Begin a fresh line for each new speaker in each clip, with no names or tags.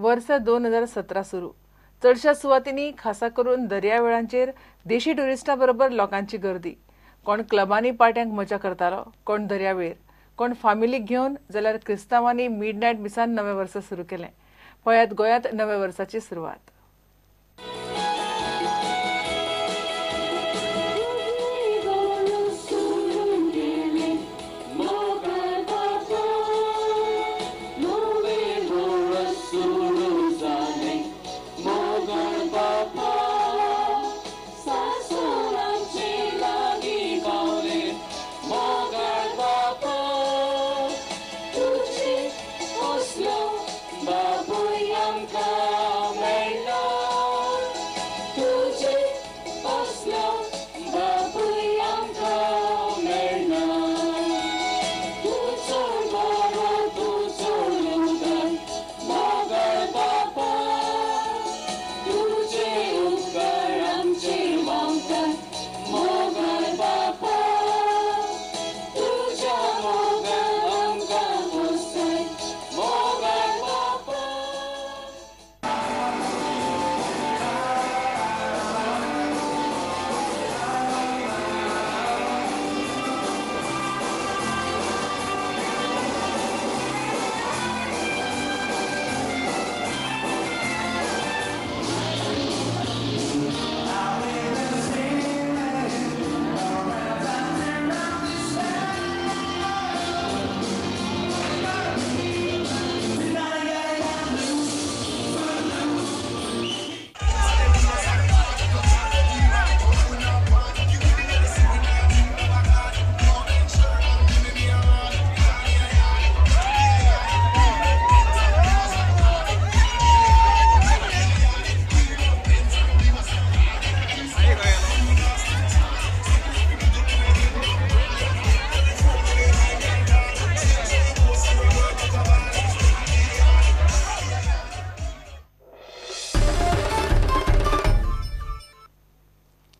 वर्स 2017 सुरू. चडशा सुवातींनी खासा करून दर्यावेळांचेर देशी ट्युरिस्टां बरोबर लोकांची गर्दी. कोण क्लबांनी पार्ट्यांक मजा करतालो, कोण दर्यावेळेर, कोण फामिलीक घेवन, जाल्यार क्रिस्तांवांनी मिडनायट मिसान नवें वर्स सुरू केलें. पळयात गोंयांत नव्या वर्साची सुरवात.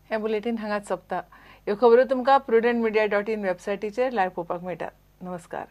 हें बुलेटीन हांगाच सोंपता. ह्यो खबरो तुमकां prudentmedia.in वेबसायटीचेर लायव्ह पळोवपाक मेळटा. नमस्कार.